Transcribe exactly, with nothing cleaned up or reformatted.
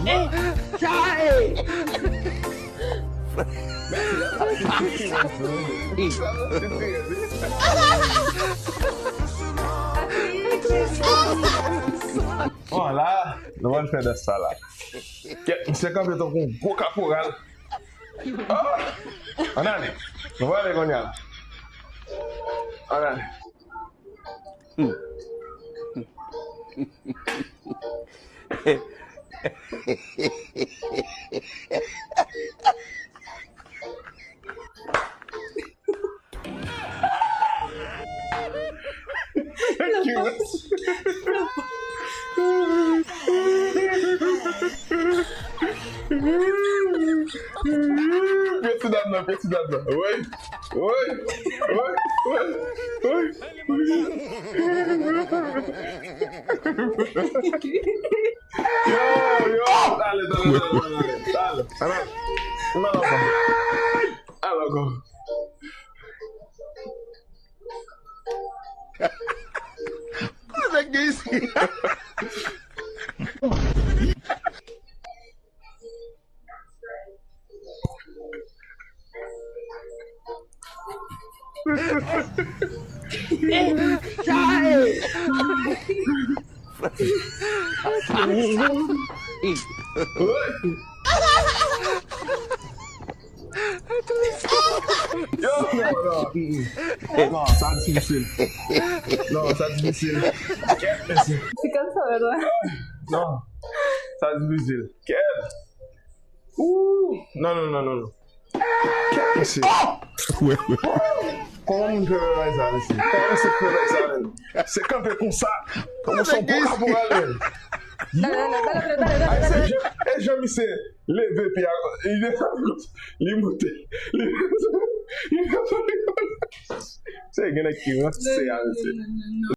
Chay! Bon, la, nou pral fè dans sa la. Kèt, misye kanpe tankou yon gwo kaporal. Oh! Ann ale. Nou prale kounye a. Ann ale. Pye ti dam nan, pye ti dam nan. Woy, woy, woy, woy, woy. Yo, yo, ale, ale, ale. Al ankò. Al ankò. Sa k gen isit? Yo, non, non. Non, sa difisil. Non, sa difisil. Kèt, mesye. Se kòm sa, wè, non. Non, sa difisil. Kèt. Ooh, non, non, non, non, non. Kèt, mesye. Kòman moun fè bagay sa, mesye? Kòman misye fè bagay sa, menm? Se kanpe konsa. Kòman se yon bon kaporal, menm? Yo! Ay, se jan, e jan misye leve pye a, li desann konsa, li monte. Li, li, se gen nèg ki ranse a, mesye.